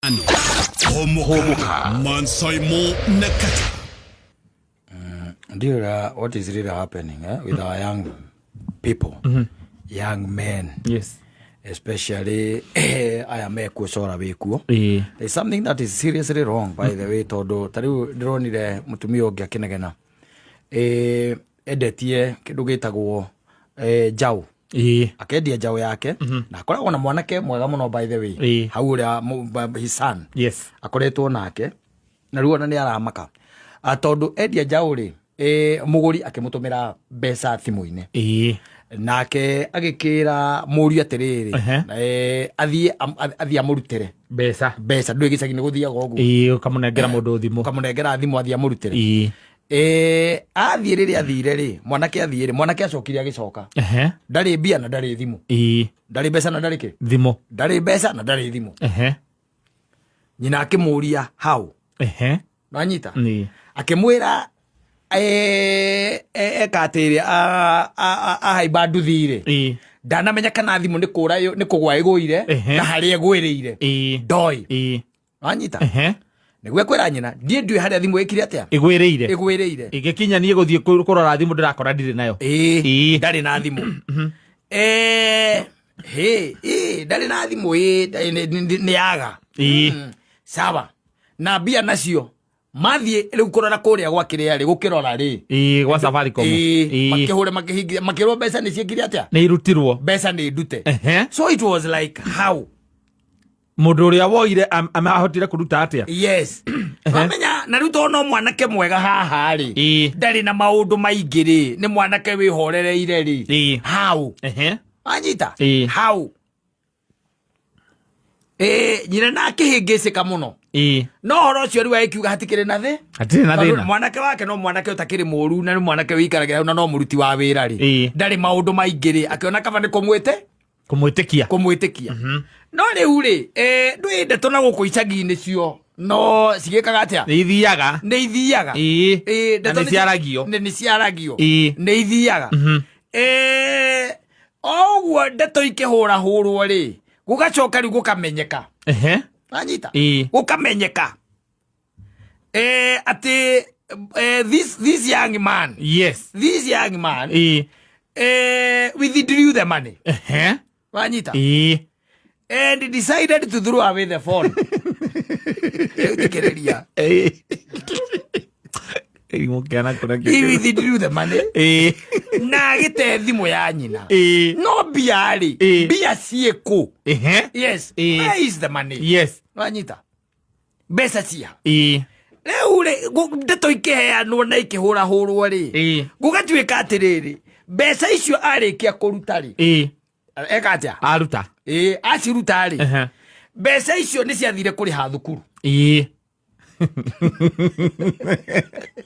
Homoka Mansaimo Nakata. Ndio what is really happening with our young people, young men, especially aya mekuo cora wikuo. There's something that is seriously wrong, by the way, tondu ta riu ndironire mutumia ũngĩ akĩnegena, endetie kĩndũ gĩtagwo njaũ. Akendia njaũ yake na akoragwo na mwanake mwega mũno, by the way. Hau ũrĩa his son akoretwo nake na rĩu ona nĩ aramaka. Ah, tondũ endia njaũ rĩ, mũgũri akĩmũtũmĩra mbeca thimũ-inĩ, nake agĩkĩra mũriũ atĩrĩrĩ, athiĩ amũrutĩre mbeca. Mbeca. Ndũĩ gĩcagi nĩ gũthiaga ũguo. Ũkamũnengera mũndũ thimũ. Ũkamũnengera thimũ athiĩ amũrutĩre. Athiĩ, rĩrĩa athire rĩ, mwanake athiĩ rĩ, mwanake acokire agĩcoka, ndarĩ mbia na ndarĩ thimũ. Ndarĩ mbeca na ndarĩ kĩ? Thimũ. Ndarĩ mbeca na ndarĩ thimũ. Nyina akĩmũria how. Nanyita. Akĩmwĩra eka atĩrĩ, ahaimba nduthi rĩ, ndanamenya kana thimũ nĩ kũra nĩ kũgwa ĩgũire na harĩa ĩgwĩrĩire. Ndoĩ. Wanyita? Nĩguo ekwĩra nyina, ndiĩ ndiũĩ harĩa thimũ ĩkire atĩa. Ĩgwĩrĩire. Ĩgwĩrĩire. Ĩgĩkinya niĩ gũthiĩ kũrora thimũ, ndĩrakora ndirĩ nayo. Ndarĩ na thimũ. Hĩ ĩ, ndarĩ na thimũ, ĩ nĩ yaga. Sawa, na mbia nacio mathiĩ rĩu kũrora kũrĩa gwa kĩrĩa rĩ, gũkĩrora rĩ. Gwa Safaricom. Makĩhũre, makĩhingia, makĩrwo mbeca nĩ ciĩkire atĩa? Nĩ irutirwo. Mbeca nĩ ndute. So it was like, how? Mũndũ ũrĩa woire ahotire kũruta atĩa? Yes, wamenya, na rĩu tondũ no mwanake mwega haha rĩ, ndarĩ na maũndũ maingĩ rĩ, nĩ mwanake wĩhorereire rĩ. How? Wanyita? How? Nyina na akĩhĩngĩcĩka mũno. No horo ũcio rĩu agĩkiuga hatikĩrĩ na thĩ. Hatirĩ na Tondũ thĩna. Mwanake wake no mwanake ũtakĩrĩ mũru na nĩ mwanake wĩikaragĩra hau na no mũruti wa wĩra rĩ, ndarĩ maũndũ maingĩ rĩ, akĩona kaba nĩ kũmwĩte Kũmwĩtĩkia. Kũmwĩtĩkia. No rĩu rĩ, ndwĩ ndeto na gũkũ icagi-inĩ cio no cigĩkaga atĩa? Nĩ ithiaga. Nĩ ithiaga. Na ndeto nĩ ciaragio. Nĩ ciaragio. Nĩ ithiaga. O ũguo ndeto ikĩhũrahũrwo rĩ, gũgacoka rĩu gũkamenyeka. Wanyita? Gũkamenyeka atĩ this young man, this young man withdrew the money. Wanyita? And decided to throw away the phone. Rĩu thikĩrĩria. Irimũ kĩana kũrĩa. He withdrew the money na agĩte thimũ ya nyina. No mbia rĩ, mbia ciĩkũ? Yes. Where is the money? Wanyita? Mbeca cia rĩu rĩ, ndeto ikĩheanwo na ikĩhũrahũrwo rĩ, gũgatuĩka atĩrĩrĩ, mbeca icio arĩkia kũruta rĩ, eka atĩa? Aruta. Aciruta rĩ, mbeca icio nĩ ciathire kũrĩha thukuru.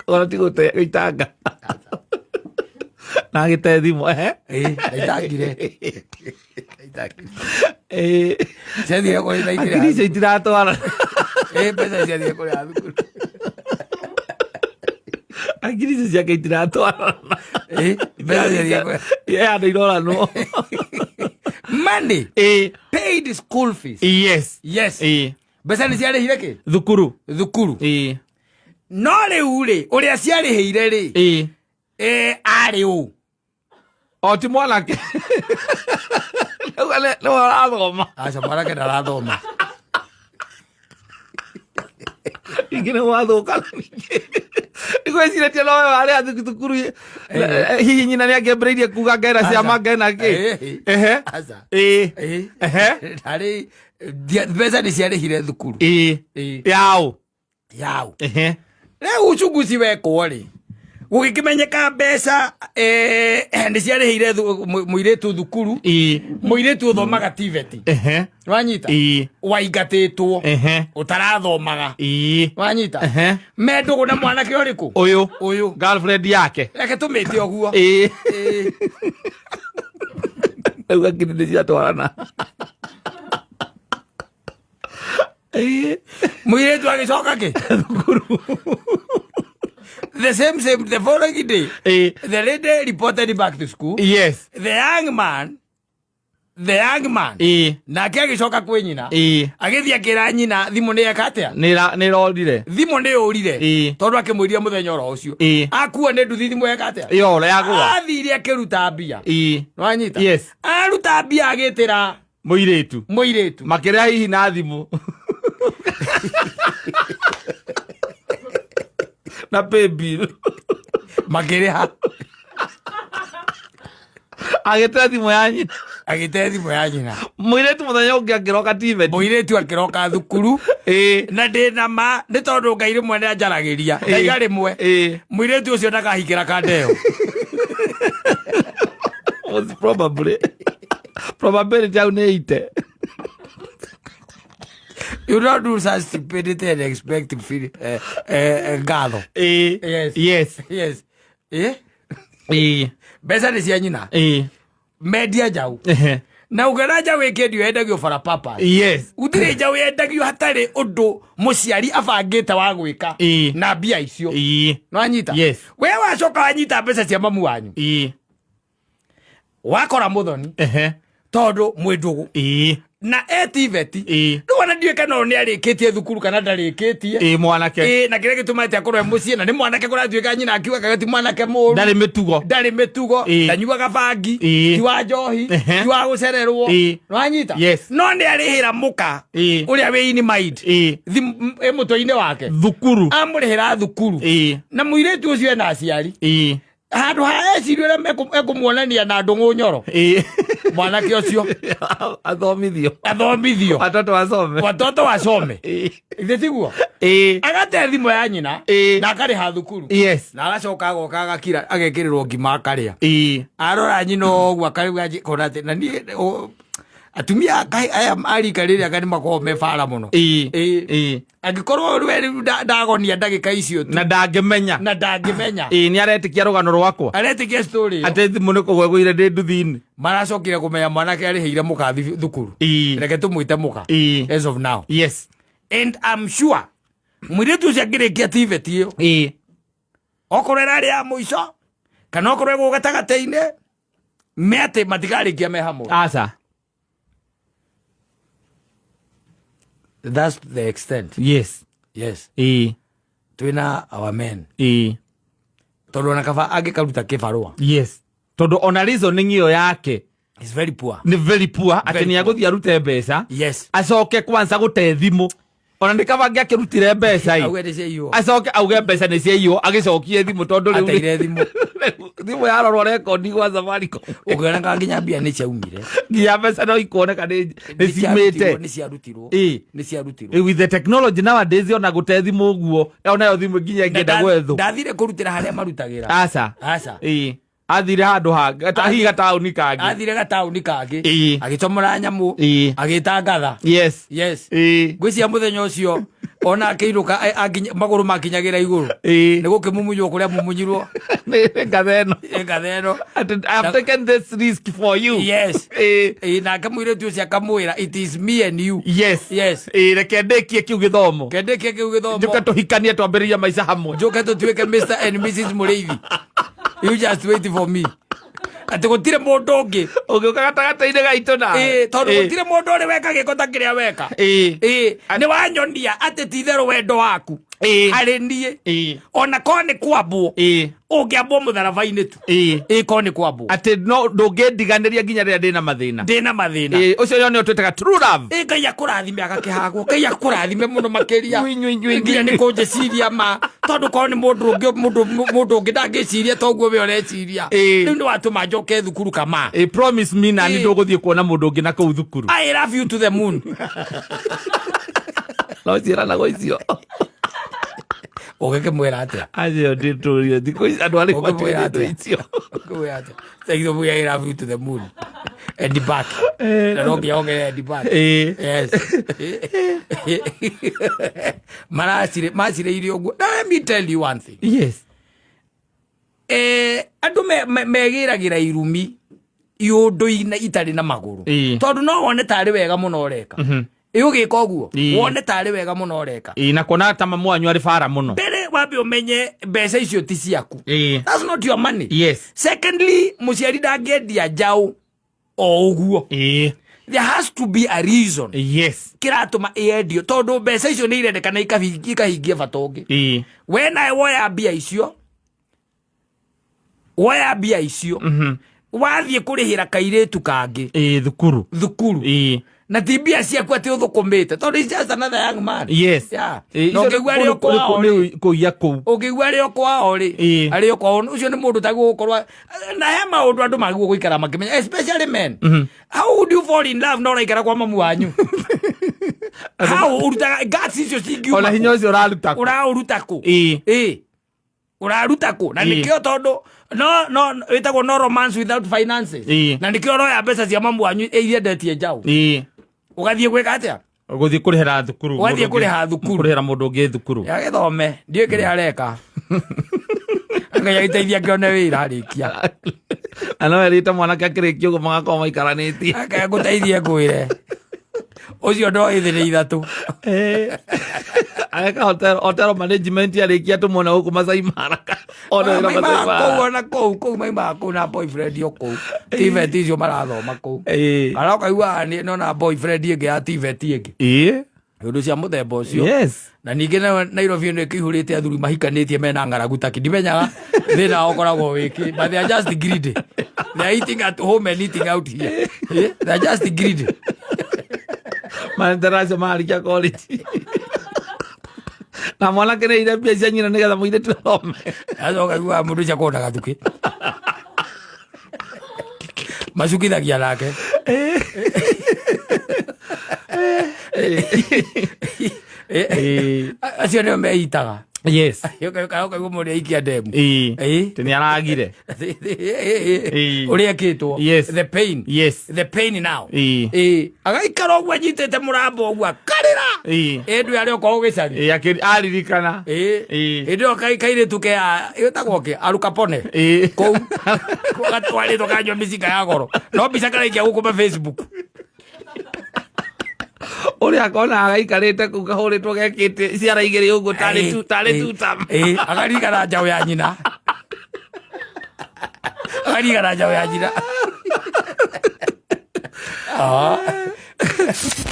Ona ti gũitanga na agĩte thimũ. Ndaitangire. Ndaitangire. Ciathire kũrĩha. Akiri icio itiratwara. Mbeca ciathire kũrĩha thukuru. Akiri icio ciake itiratwarana. Mbeca ciathire kũrĩha. Handũ iroranwo. Money paid school fees. Yes. Mbeca nĩ ciarĩhire kĩ? Thukuru. Thukuru. No rĩu rĩ, ũrĩa ciarĩhĩire rĩ, arĩ ũ? O ti mwanake nĩwe ũrathoma? Aca, mwanake ndarathoma. Ingĩ nĩ gwathũka nĩgwĩcirĩtie nowe warĩ athi thukuru. Hihi nyina nĩ angĩambĩrĩirie kuga ngena ciama ngena kĩ? Aca. Ndarĩ mbeca nĩ ciarĩhire thukuru. Yaũ? Yao. Rĩu uchunguzi wekwo rĩ, gũgĩkĩmenyeka mbeca nĩ ciarĩhĩire mũirĩtu thukuru. Mũirĩtu ũthomaga TVET. Wanyita? Waingatĩtwo. Ũtarathomaga. Wanyita? Me ndũgũ na mwanake ũrĩkũ? Ũyũ. Ũyũ. Girlfriend yake. Reke tũmĩte ũguo. Rĩu akiri nĩ ciatwarana. Mũirĩtu agĩcoka kĩ? Thukuru. The same same, the following day, the lady reported back to school. The young man The young man nake agĩcoka kwĩ nyina, agĩthiĩ akĩra nyina thimũ nĩ eka atĩa. Nä rorire. Thimũ nĩ yũrire. Tondũ akĩmwĩrire mũthenya oro ũcio akua nĩ nduthi, thimũ eka atĩa? Yora yagåa. Athire akĩruta mbia. Nĩwanyita? Yes. Aruta mbia agĩtĩra må irä tu. Mũirĩtu. Makä rä a hihi na thimå na paybill. Makĩrĩha. Agä tera thimå ya nyina. Agĩte thimũ ya nyina. Må irä tu må thenya å ngä angä roka TVET. Mũirĩtu akĩroka thukuru. Na ndĩna ma nĩ tondũ Ngai rĩmwe nĩ anjaragĩria, ndaiga rĩmwe mũirĩtu ũcio ndakahikĩra kanda ĩyo. Was probably probability au nä ite. You don't do such stupidity and expect to feel ngatho. Yes. Yes, eh? Mbeca nĩ cia nyina. Mendia njaũ. Na ũngĩona njaũ ĩkĩendio, yendagio for a purpose. Gũtirĩ njaũ yendagio hatarĩ ũndũ mũciari abangĩte wa gwĩka na mbia icio. Nĩwanyita? Yes. We wacoka wanyita mbeca cia mamu wanyu, wakora mũthoni, tondũ mwĩ ndũgũ na e TVET. Rĩu ona ndiũĩ kana nĩ arĩkĩtie thukuru kana ndarĩkĩtie. Mwanake. Ĩ, na kĩrĩa gĩtũmĩte akorwo e mũciĩ na nĩ mwanake, kũratuĩka nyina akiuga kaga ti mwanake mũru. Ndarĩ mĩtugo. Ndarĩ mĩtugo. Ndanyuaga bangi, ti wa njohi, ti wa gũcererwo. Nĩwanyita? Yes. No nĩ arĩhĩra mũka ũrĩa wĩ in mind ĩ mũtwe-inĩ wake thukuru. Amũrĩhĩra thukuru. Na mũirĩtu ũcio ena aciari. Handũ ha eciria ũrĩa ekũmuonania na ndũng'ũ nyoro, mwanake ũcio athomithio. Athomithio. Watoto wasome. Watoto wasome. Ithe tiguo? Agate thimũ ya nyina na akarĩha thukuru. Na agacoka agoka agakira, agekĩrĩrwo ngima akarĩa. Arora nyina ũguo akauga kona atĩ na niĩ atumia aya a rika rĩrĩa anga nĩ makoragwo me bara mũno. Angĩkorwo we rĩu ndagonia ndagĩka icio tu. Na ndangĩmenya. Na ndangĩmenya. Nĩ aretĩkia rũgano rwakwa. Aretĩkia story ĩyo. Atĩ thimũ nĩ kũgwa ĩgũire ndĩ nduthi-inĩ. Maracokire kũmenya mwanake arĩhĩire mũka thukuru. Reke tũmwĩte mũka as of now. And I'm sure mũirĩtu ũcio angĩrĩkia TVET ĩyo, okorwo ĩrarĩ ya mũico kana okorwo ĩgũ gatagatĩ-inĩ, me atĩ matikarĩkia me hamwe. Aca. That's the extent. Yes. Twĩna our men, tondũ ona kaba angĩkaruta kĩbarũa. Yes, tondũ ona reasoning ĩyo yake is very poor. Nĩ very poor atĩ Very nĩ agũthiĩ arute mbeca, acoke kwanza gũte thimũ, ona nĩ kaba angĩakĩrutire mbeca i Auge nĩ ciaiywo. Acoke auge mbeca nĩ ciaiywo, agĩcokie thimũ, tondũ rĩu Ateire thimũ. Thimũ yarorwo rekondi gwa Safaricom. Ũngĩona nginya mbia nĩ ciaumire. Nginya mbeca no ikuoneka nĩ ciumĩte. Nĩ ciarutirwo. Nĩ ciarutirwo. With the technology nowadays, ona gũte thimũ ũguo, onayo thimũ nginya ĩngĩenda gwethwo. Ndathire kũrutĩra harĩa marutagĩra. Aca. Aca. Athire handũ hangĩ, hihi gataũni kangĩ. Athire gataũni kangĩ. Agĩcomora nyamũ. Agĩtangatha. Yes. Ngwĩciria mũthenya ũcio ona akĩinũka magũrũ makinyagĩra igũrũ. Nĩ gũkĩmumunywo kũrĩa mumunyirwo. Nĩ ngatha ĩno. Ĩ, ngatha ĩno. Atĩ, "I have taken this risk for you." Yes. Ĩ, nake mũirĩtu ũcio akamwĩra, "It is me and you." Yes. Reke ndĩkie kĩu gĩthomo. Kendĩkie kĩu gĩthomo. Njũke tũhikanie, twambĩrĩrie maica hamwe. Njoke tũtuĩke Mr and Mrs Mũrĩithi. You just wait for me, atĩ gũtirĩ mũndũ ũngĩ ũngĩũka gatagatĩ-inĩ gaitũ na Ĩ, tondũ gũtirĩ mũndũ ũrĩ weka gĩko ta kĩrĩa weka. Ĩ, nĩ wanyonia atĩ ti itherũ wendo waku harĩ niĩ, ona korwo nĩ kwambwo, ũngĩambwo mũtharaba-inĩ tu. Ĩ, korwo nĩ kwambwo. Atĩ no ndũngĩndiganĩria nginya rĩrĩa ndĩna mathĩna. Ndĩna mathĩna. Ũcio yo nĩyo twĩtaga true love. Ĩ, Ngai akũrathime, agakĩhagwo, Ngai akũrathime mũno makĩria. Nyui, nyui, nyui, nginya nyui. nĩ kũnjĩciria ma, tondũ korwo nĩ mũndũ ũngĩ, mũndũ ũngĩ ndangĩciria toguo we ũreciria. Rĩu nĩ watũma njoke thukuru kama. Promise me nani ndũgũthiĩ kuona mũndũ ũngĩ na kũu thukuru. I love you to the moon. No ciĩranagwo icio. Ũgĩkĩmwĩra atĩa? Acio ndĩtũrie thikũ ici andũ arĩa Ũngĩmwĩra matwĩrĩtwo atĩa? icio. Ũngĩmwĩra atĩa? Thank you, I love you to the moon and back. Na no nginya wongerere "and back". Yes, maracire macirĩire ũguo. Now let me tell you one thing. Andũ megĩragĩra irumi iũndũ-inĩ itarĩ na magũrũ. Tondũ no wone tarĩ wega mũno ũreka. Ĩ, ũgĩka ũguo wone tarĩ wega mũno ũreka. Na kuona ta mamu wanyu arĩ bara mũno. Mbere wambe ũmenye mbeca icio ti ciaku. That's not your money. Secondly, mũciari ndangĩendia njaũ. O ũguo. There has to be a reason. Kĩratũma ĩendio, tondũ mbeca icio nĩ irendekana ikahingia bata ũngĩ. We nawe woya mbia icio, woya mbia icio, wathiĩ kũrĩhĩra kairĩtu kangĩ Thukuru. Thukuru. Na ti mbia ciaku atĩ ũthũkũmĩte, tondũ he's just another young man. Yeah. Na ũngĩigua arĩ o kwao rĩ, Kũiya kũu. Ũngĩigua arĩ o kwao rĩ, arĩ o kwao, ũcio nĩ mũndũ ũtagĩrĩirwo gũkorwo na he maũndũ andũ magĩrĩirwo gũikara makĩmenya, especially men. How would you fall in love na ũraikara kwa mamu wanyu? How ũrutaga guts icio cingiuma? Ona hinya ũcio ũraruta kũ? Ũraũruta kũ? Ĩĩ, ũraruta kũ? Na nĩkĩo, tondũ no ĩtagwo no romance without finances. Na nĩkĩo ũroya mbeca cia mamu wanyu iria endetie njaũ, ũgathiĩ gwĩka atĩa? Gũthiĩ kũrĩhĩra thukuru. Ũgathiĩ Mũndũ ũngĩ- kũrĩha thukuru. Kũrĩhĩra mũndũ ũngĩ thukuru. Yagĩthome, ndiũĩ kĩrĩa areka. Ngai agĩteithia ngĩone wĩra arĩkia. Na no erĩte mwanake akĩrĩkia ũguo magakorwo maikaranĩtie. Ake ngũteithie, ngwĩre ũcio ndo ĩthĩ nĩ ithatũ. Ageka hotel management, arĩkia tũmwona gũkũ Masai Mara. Ona wĩra Masai Maimaga Mara. kũu, ona kũu maimaga kũu na boyfriend o kũu TVET icio marathoma kũu. Kana ũkaigua nona boyfriend ĩngĩ ya TVET ĩngĩ. Ũndũ cia mũthemba ũcio. Na ningĩ nayo Nairobi ĩno ĩkĩihũrĩte athuri mahikanĩtie mena ng'aragu taki, ndimenyaga thĩna wao ũkoragwo wĩkĩ, but they are just greedy. They are eating at home and eating out here. They are just greedy. Mainteracio marĩkia college na mwanake nĩ ire mbia cia nyina nĩgetha mũirĩtu athome. Acoka igua mũndũ ũcio akorwo na gathukĩ macukithagia nake. Acio nĩo meitaga. Ũkaigua mũndũ aikia ndemu. Atĩ nĩ aragire. Ũrĩa ekĩtwo. The pain. The pain now. Agaikara ũguo anyitĩte mũrambo ũguo akarĩra. Ĩndũ arĩ okorwo gĩcagi. Aririkana. Hĩndĩ ĩyo kairĩtu ke ĩtagwo kĩ arukapone kũu gatwarĩtwo kanyua mĩcinga ya goro, no mbica karaikia gũkũ ma Facebook. Ũrĩa akona agaikarĩte kũu kahũrĩtwo gekĩte ciara igĩrĩ ũguo tarĩ tarĩ tuta. Akaririkana njaũ ya nyina, akaririkana njaũ ya nyina.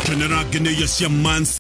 Kenera ngeneia cia Mans.